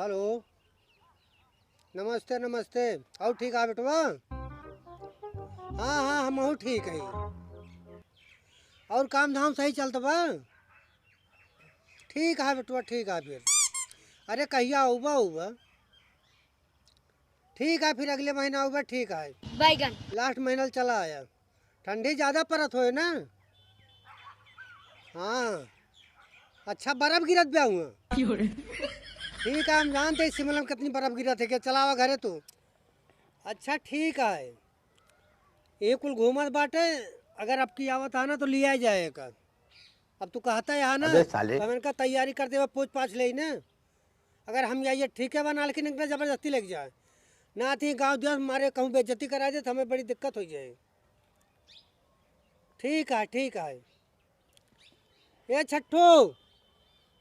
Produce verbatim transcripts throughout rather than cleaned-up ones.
हेलो, नमस्ते, नमस्ते। और ठीक है बेटवा? हाँ, हाँ, हमहू ठीक है। और काम धाम सही चलत बा? ठीक है बेटवा, ठीक है फिर। अरे, कहिया आउबा, आउबा? ठीक है, फिर अगले महीना आउबा, ठीक है। बैगन। Last महीना चला आया। ठंडी ज्यादा परत होए ना? हाँ। अच्छा, बर्फ गिरत बा हुआ? ठीक है, हम जानते हैं शिमला में कितनी बर्फ गिरत है। क्या चलावा घरे तू? अच्छा, ठीक है, ये कुल घूमत बाटे, अगर अब की आवत है ना तो लिया जाए का। अब तू कहता है ना, अबे साले। तो हम इनका तैयारी कर देवे, पूछ पाछ ले ना। अगर हम ये, ये ठीक है बना, लेकिन इनका जबरदस्ती लेके जाए ना, आती गाँव दिया मारे कहूँ बेइज्जती करा दे तो हमें बड़ी दिक्कत हो जाए। ठीक है, ठीक है। ए छट्ठू,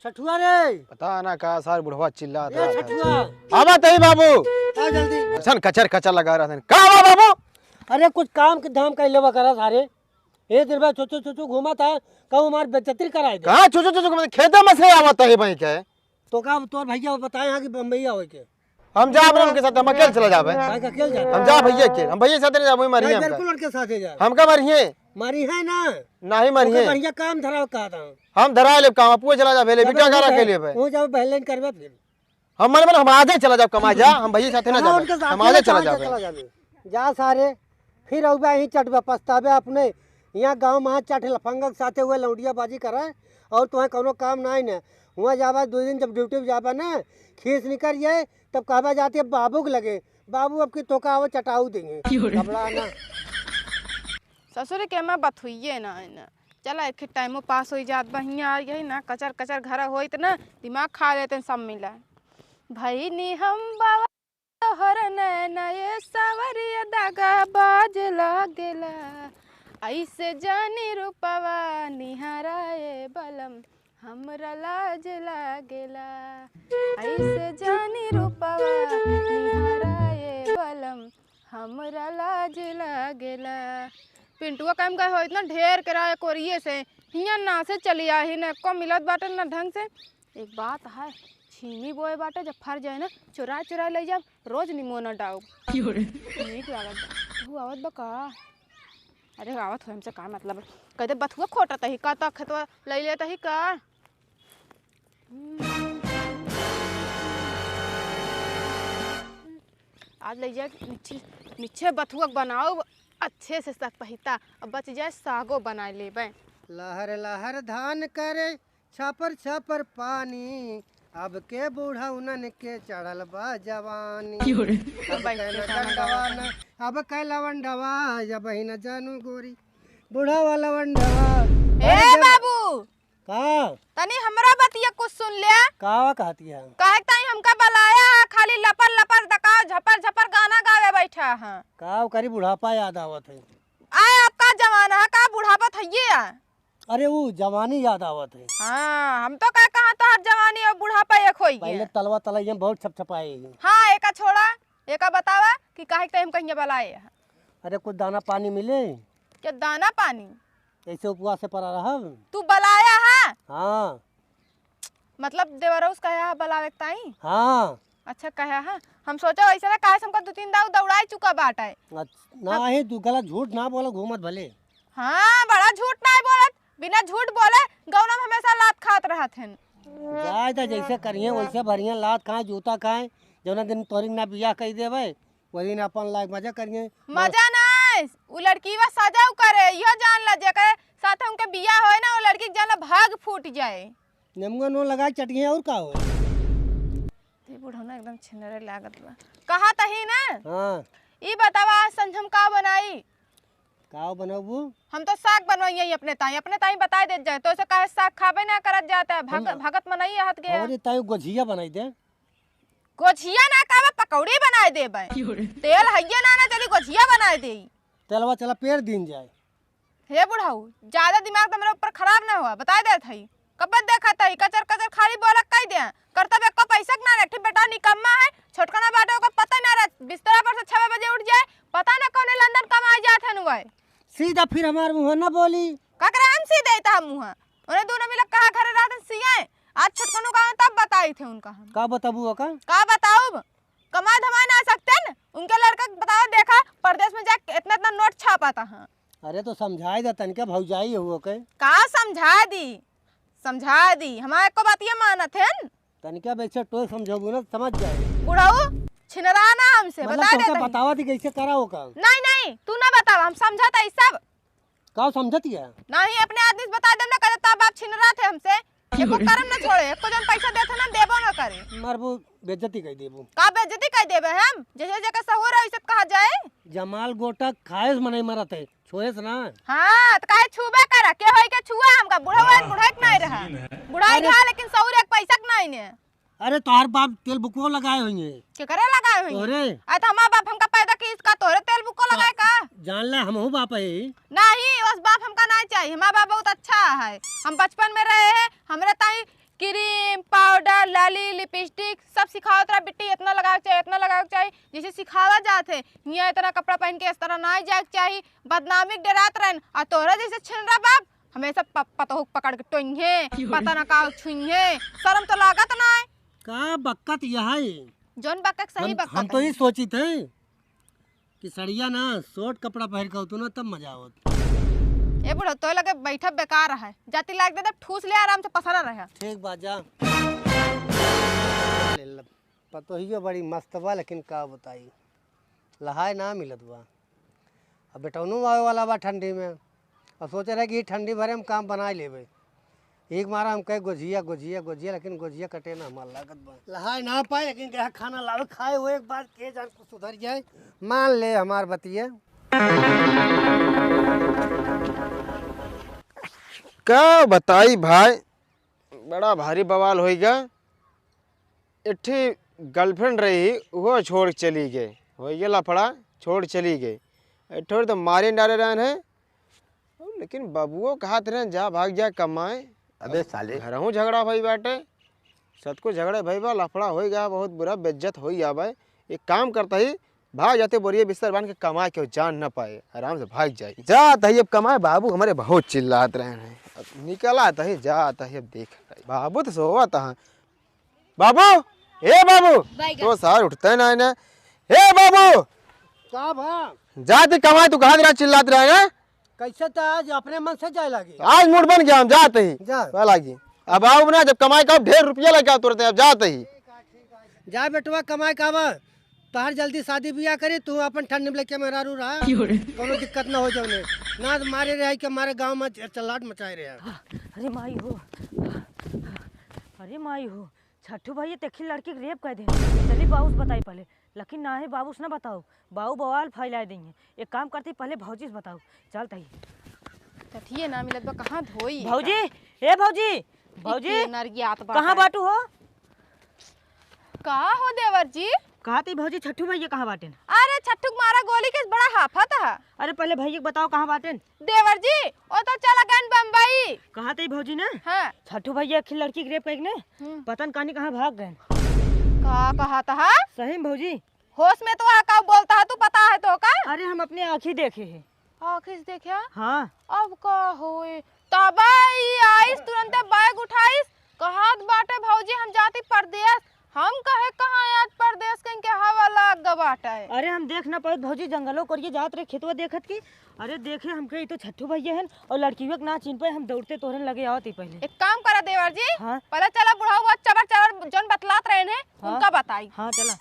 छठुआ रे। पता ना का सार बुढ़वा चिल्लात ए रहत है। छठुआ। आवा तही बाबू। आ जल्दी। अइसन कचर कचर लगा रहत है। का बा बाबू? अरे कुछ काम के धाम कइ लेवा करा सारे। ए दिन भर चुचु चुचु घूमत है, कहूँ हमार बेइज्जती कराए दे। कहाँ चुचु चुचु घूमत? खेते में से आवत है भाई के। तो का तोर भैया बताए हैं कि बम्बई आवे के? हम जाब ना उनके साथ, हम अकेले चला जाबे। भाई का अकेले जाबे? हम जा भैया के, हम भैया के साथ नहीं जाबे, वही मारिए भाई हमका। बिल्कुल उनके साथ ही जा। हमका मारिए। मारी है ना? नहीं मारिए। ओके, बढ़िया काम धराओ कहा था। हम धरा लेब काम, अपुए चला जाबे, ले जाबे बिटा उनके करा के बहन, लेबे। वो जाबे बहन करबे फिर। हम माने, माने हम आजे चला जाब कमा जा, हम भैया साथे ना हाँ, जाबे। उनके साथ हम आजे चला जाबे। चला जाबे। जा सारे, फिर अउबे यहीं चटबे, पछताबे अपने। यहाँ गाँव में चट लफंगा के साथे हुए लौंडिया बाजी करे और तुम्हें कौनो काम ना है ना। हुआँ जाबा दो दिन जब ड्यूटी पे जाबा ना, खीस निकल जाए, तब कहबा जाती है बाबू के लगे, "बाबू अब की तोका आवो चटाऊ देंगे।" क्यों रे? घबरा ना। ससुर के मैं बथुइये ना है ना। चला एक टाइमो पास होई जात बा, हियाँ आ गई ना, कचर कचर घर होइत ना, दिमाग खा लेते सब मिला। भईनी हम बाबा तोहर नैना ये सावरिया दगाबाज लागेला, ऐसे जानी रूपवा निहारा ए बलम, हमरा लाज लागेला, ऐसे जानी रूपवा निहारा ए बलम, हमरा लाज लागेला। पिंटुआ काम का हो इतना ढेर करा कोरिये से, हियाँ ना से चली आही, ना एको मिलत बाटे ना ढंग से। एक बात है, छीमी बोए बाटे, जब फर जाए ना, चुरा चुरा ले जाब, रोज निमोना डाउब। क्यों रे? नीक लागत बा। तू आवत बा का? अरे आवत हो, हमसे का मतलब है? कहते बथुआ खोटत ही का, तो खेतवा ले लेत ही का? आज ले जाए मिच्छे, मिच्छे बथुआ बनाउब, अच्छे से सक पहिता, अब बच जाए सागो बनाए लेबे। लहर लहर धान करे छपर छपर पानी, अब के बूढ़उनन के चढ़ल बा जवानी। क्यों रे? अब के न डंडवा न, अब के लवंडवा, अब ही न जानू गोरी, बूढ़वा लवंडवा। ए अरे जब बाबू! का? तनी हमरा बतिया कुछ सुन ले। कावा कहती है? काहे ताई हमका बलाया है, खाली लपर लपर दकाव झपर झपर गाना गावे बैठा है। का करी, बुढ़ापा याद आवत है। आए, अब का जमाना है, का बुढ़ापा थइये है? अरे, ऊ जवानी याद आवत है। हाँ, हम तो का कहा तोहर जवानी और बुढ़ापा एक होई पहले है। तलवा तलैया में बहुत छपछपाए है। हाँ, एका छोड़ा, एका बतावा कि काहे के टाइम कहिया बलाए है। अरे, कुछ दाना पानी मिले? क्या दाना पानी? ऐसे उपवास से पड़ा रहब। तू बलाया है? हाँ। मतलब देवरउस कहे है बलावे के ताई? हाँ। अच्छा कहे है। हम सोचा वैसे ना, काहे से हमका दो तीन दाऊ दौड़ाई चुका बाटे। अच्छा, ना हम ही, तू गलत झूठ ना बोलो, घूमत भले। हाँ, बड़ा झूठ नाहीं बोलत, बिना झूठ बोले गौना में हमेशा लात खात रहत हन। जाए त जैसे करिए वैसे भरिए लात, खाए जूता खाए, जौना दिन तोहरी ना बियाह कइ देबे, वही दिन अपन लायक मजा करिए। मजा नाहीं, उ लड़की बस सजाऊ करे, इहो जान ला, जेकरे साथ उनके बियाह होए ना, वो लड़की के जान ला भाग फूट जाए। नेमुआ नून लगाए चटिए और का होए? ते बुढ़ौना एकदम छिनरे लागत बा। कहा तही ना? हाँ। ई बतावा आज संझम का बनाई? का बनउबू? हम तो साग बनवाइए अपने ताई, अपने ताई बताइ देत जाए, तो ऐसे काहे साग खाबे ना करत जाता है, भग-, हम भगत मनई हत गया। अरे ताई गोझिया बनाइ दे। गोझिया ना खाबे, पकौड़ी बनाइ देबे। क्यों रे? तेल हइये ना, ना चली गोझिया बनाइ देई। तेलवा चला पेर दिन जाए। हे बुढ़ऊ, ज्यादा दिमाग तो मेरे ऊपर खराब ना हुआ, बताइ देत हई। कब्बे देखत हई, कचर कचर खाली बोलक कहि दे। करतब एको पैसा के ना रहे, एक ठे बेटा निकम्मा है, छोटकना बाटे ओकर पता ही ना रहे, बिस्तरा पर से छह बजे उठ जाए, पता ना कौने लंदन कमाए जात हन हुए। सीधा फिर हमार मुँह ना बोली। का करे हम सीधे ही त हम मुँह। ओने दोनों मिलक कहा घरे रहत हन सियाए, आज छोटकनू का तब बताई थे उनका हम। का बताबू ओका? का बताउब? कमाए धमाए ना सकते न? उनके लड़का के बताओ, देखा, परदेस में जाके इतना इतना नोट छापाता है। अरे तो समझाए दे तनिका, भौजाई हो के। का समझा दी? समझा दी, हमारे को बात ये मानत है न? तनिका वैसे टोए समझाबू ना, समझ जाए। बुढ़ऊ, छिनरा ना हमसे, मतलब बता दे तोहका तनी। बतावा दी कैसे करा ओका। नहीं, नहीं, तू ना बतावा, हम समझत है सब। का समझत है? नहीं, अपने आदमी से बता देम ना, कहते तब बाप छिनरा थे हमसे। एको करम ना छोड़े, एको जन पैसा देते ना, देबो ना करे। मरबू, बेइज्जती कर देबू। का बेइज्जती कर देबे हम? जैसे जेकर सहूर है, वैसे कहा जाए। जमाल गोटा खाएस मनई मरत है, छोएस ना। हाँ, तो काहे छुबे करा? के होई के छुआ हमका? बुढ़वा है, बुढ़ा के नहीं रहा। बुढ़ा अरे। गया, लेकिन सहूर एक पैसा के नहीं ने। अरे, तोहार बाप तेल बुकवो लगाए होइहे। केकरे लगाए होइहे? तोहरे। अरे, तो हमार बाप हमका पैदा किहिस का, तोहरे तेल बुकवो लगाए का? जान ले, हमहू बाप है। नहीं, बस बाप हमका नहीं चाहिए, हमार बाप बहुत अच्छा है। हम बचपन में रहे हैं, हमरे ताई क्रीम, पाउडर, लाली, लिपस्टिक सब सिखावत रहा, बिट्टी इतना लगावे के चाहिए, इतना लगावे के चाहिए, जैसे सिखावा जात है। हियाँ इतना कपड़ा पहन के इस तरह नहीं जाए के चाहिए, बदनामी के डरात रहन। और तोहरा जैसे छिनरा बाप हमेशा प-, पतोहू के पकड़ के टोइहे, पता ना का छुइहे, शर्म तो लागत ना है। का बक्कत यह है? जौन बक्कत सही हम, बक्कत हम तो है। ये सोचित है कि सड़िया ना, शॉर्ट कपड़ा पहन के होतो ना, तब मजा आवत। ए बुढ़ऊ, तोय लगे बैठब बेकार है, जाति लाग दे, तब ठूस ले, आराम से पसरा रहे। ठीक बा, जा। ले लब। पतोहियो बड़ी मस्त बा, लेकिन का बताई, लहाय ना मिलत बा। अब बेटौनो आवे वाला बा ठंडी में, अब सोचे रहे कि ई ठंडी भरे हम काम बनाए लेबे। एक मारा हम कहे गोझिया, गोझिया, गोझिया, लेकिन गोझिया कटे ना हमार लागत बा। लहाय ना पाए, लेकिन गया खाना लावे, खाए हुए एक बार के जान कुछ सुधर जाए, मान ले हमार बतिया। का बताई भाई, बड़ा भारी बवाल होइगा। एक ठे girlfriend रही, वो छोड़ चली गई, होइगा लफड़ा, छोड़ चली गई। एक ठो तो मारे डारे रहन है, लेकिन बबुओ कहत रहन, "जा, भाग जा, कमाए।" अबे साले। घरहूँ झगड़ा भई बाटे, सतको झगड़ा भई बा, लफड़ा होई गया, बहुत बुरा बेइज्जत होई आबे। एक काम करता ही, भाग जाते, बोरिया बिस्तर बांध के कमाए, केहू जान न पाए, आराम से भाग जाए। जात ही अब कमाए, बाबू हमरे बहुत चिल्लात रहन है। अब निकलत ही, जात ही, अब देख, बाबू तो सोवत हैं। बाबू, ए बाबू, बैगन। तो सार उठते ना है ना। ए बाबू, का भा? जात ही कमाए, तू कहाँ दिन चिल्लात रहे ना? कैसे तो आज अपने मन से जाए लागी। आज मूड बन गया, हम जात ही। जा। जाए लागी। अब आउब ना, जब कमाए का ढेर रुपया लेके आओ तुरंत, अब जात ही। जा बेटवा, कमाए का बा, तोहार जल्दी शादी बियाह करी, तू अपन ठंड में लेके मेहरारू रहा, क्यों रे? कोनो दिक्कत ना हो जाउने। ना तो मारे रहे कि हमारे गाँव में च-, चल्लाट मचाए रहे। अरे माई हो, अरे माई हो, छठू भइया तेखी लड़की के rape कर दे। चली बाबूस बताई पहले, लेकिन ना है बाबूस ना बताओ, बाबू बवाल फैलाए देंगे। एक काम करती, पहले भौजी से बताओ। चल तही। तठिए ना मिलत बा, कहाँ धोई भौजी? ए भौजी, भौजी, इतनी नरगियात बाटे। कहाँ बाटू हो? का हो देवर जी? कहा थी भौजी, छठू भैया कहाँ बाटेन? अरे छठू के मारा गोली के बड़ा हाफत है। अरे पहले भैया के बताओ कहाँ बाटेन? देवर जी, ओ तो चला गन बम्बई। कहा थी भौजी ने? हाँ। छठू भैया एक लड़की के rape कइके ने, हम्म। पता न कहानी कहाँ भाग गए। का कहा था? सही में भौजी। होश में तो आ का बोलता है, तू पता है तो का? अरे हम अपने आँखी देखे हैं। आँखी से देखे? हाँ। अब का होई? तबे ई आइस, तुरंते bag उठाइस, कहत बाटे, "भौजी, हम जाती परदेस।" हम कहे, "कहाँ आज परदेस कहीं के हवा लाग ग बाटे?" अरे हम देख ना पाउत भौजी, जंगलो करिए जात रहे खेतवा देखत की। अरे देखे हमके, ई तो छठू भैया हन और लड़कियों के ना चिन्ह पाए, हम दौड़ते तोहरन लगे आवत ही पहले। एक काम करा देवर जी, हाँ। पहले चला बुढ़ऊ चबर चबर जौन बतलात रहे हैं, हाँ। उनका बताई। हाँ चला।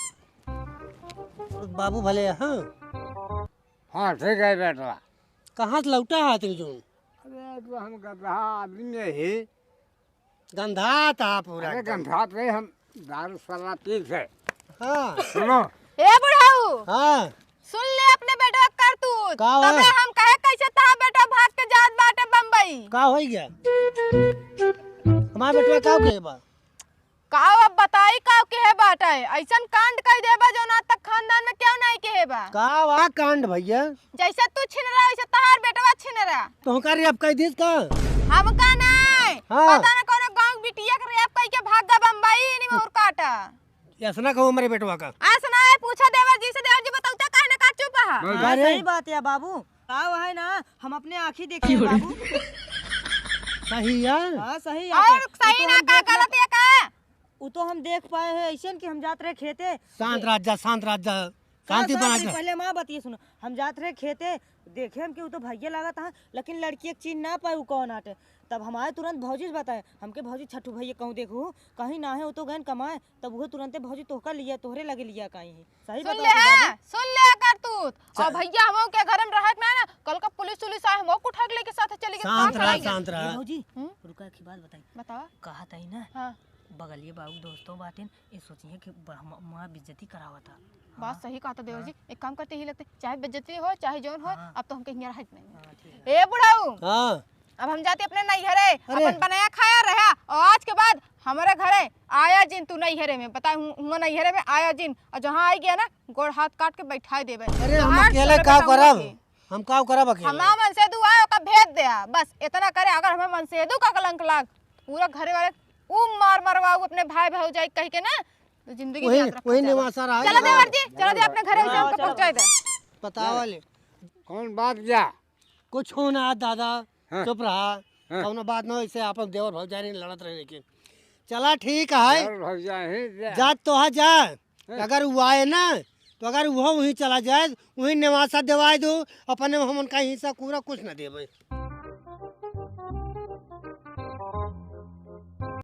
बाबू भले, हाँ। हाँ, ठीक है बेटवा। कहाँ से लौटा है तू जो? अरे, तो हम गधा आदमी है ही। गंधात हा पूरा अरे, एकदम। गंधात नहीं, हम दारू शराब पी थे। हाँ। सुनो। ए बुढ़ऊ। हाँ। सुन ले अपने बेटवा के करतूत। का हो? तबे हम कहे कैसे तहा बेटा भाग के जात बाटे बम्बई। का होई गया? हमार बेटवा का के बा? का अब बताई का केहे बाटे? ऐसन कांड कई देबा जौन आज तक खानदान में केहू नाई केहे बा। का वा कांड भैया? जैसे तू छिनरा वैसे तहार बेटवा छिनरा। तोहका rape कई दिस का? हमका नाई। हाँ। पता ना कौनो गाँव बिटिया के rape कई के भाग गा बम्बई, इनी में उर काटा। ऐसना कहो हमरे बेटवा का। ऐसना है, पूछा देवर जी से, देवर जी बताउते काहे ना का चुप हा। हाँ, अरे। सही बात है बाबू। का है ना, हम अपने आँखी देखे हैं बाबू। सही है। हाँ, सही है। और सही ना का गलत है, उ तो हम देख पाए हैं ऐसे कि हम जात रहे खेते। शांत रह जा, शांत रह जा, शांति बना के। पहले माँ बतिए सुनो, हम जात रहे खेते, देखे हम कि उ तो भइया लागत है, लेकिन लड़की एक चीज ना पाए उ कौन आटे। तब हमारे तुरंत भौजी से बताए, हमके भौजी छठू भइया कहूँ देखू, कहीं ना है, उ तो गए कमाए। तब उहे तुरंते भौजी तोहका लिया, तोहरे लगे लिया काई है। सही सुन बताओ ले, तो हाँ, बाबू। सुन ले करतूत। और चल। भइया, हम के घर में रहत ना ना, कल का पुलिस उलिस आए, हम को उठा के लेके साथ चली गई, शांत रहा, शांत रहा। ए भौजी, हम्म? रुका, एक बात बताई। बतावा। कहा तई ना, हाँ। बगलिए बाबू दोस्तों बातें, ये सोचिए कि ब-, हम, माँ बेइज्जती करावता। बात हाँ। सही कहा था देवर हाँ। जी, एक काम करते ही लगते, चाहे बेइज्जती हो, चाहे जौन हो, हाँ। अब तो हमके हियाँ रहत नहीं। हाँ, ठीक है। ए बुढ़ाऊ, हाँ। अब हम जाते अपने नैहरे, अरे। अपन बनाया खाया रहा, और आज के बाद हमारे घरे आया जिन तू नैहरे में, बता हूँ, हुआं नैहरे में आया जिन, और जहाँ आई गया ना, गोड़ हाथ काट के बैठाए देबे। अरे, हम तोहार अकेले तोरे का बेटा करब? हुआ के। हम का करब अकेले? हमार मनसेदू आए, ओका भेज दे आ, बस इतना करे, अगर हमें मनसेदू का कलंक लाग, पूरा घरे वाले ऊ मार मरवाऊ अपने भाई भौजाई कह के ना, तो जिंदगी वही, में याद रखा वही जाए। निवासा रहा। चला देवर जी, चला दे अपने घरे से हाँ, हमको चलो। पहुँचाए दे। बतावा ले। कौन बात जा? कुछ हो ना दादा, हाँ। चुप रहा। हाँ। कौनो बात ना हो, इसे आपन देवर भौजाई नहीं लड़त रहे, लेकिन चला ठीक है। देवर भौजाई जा। जा तो है जा। हाँ। अगर वो आए ना, तो अगर वो वहीं चला जाए, वहीं निवासा देवाए दो, अपने हम उनका हिस्सा पूरा कुछ ना देवे।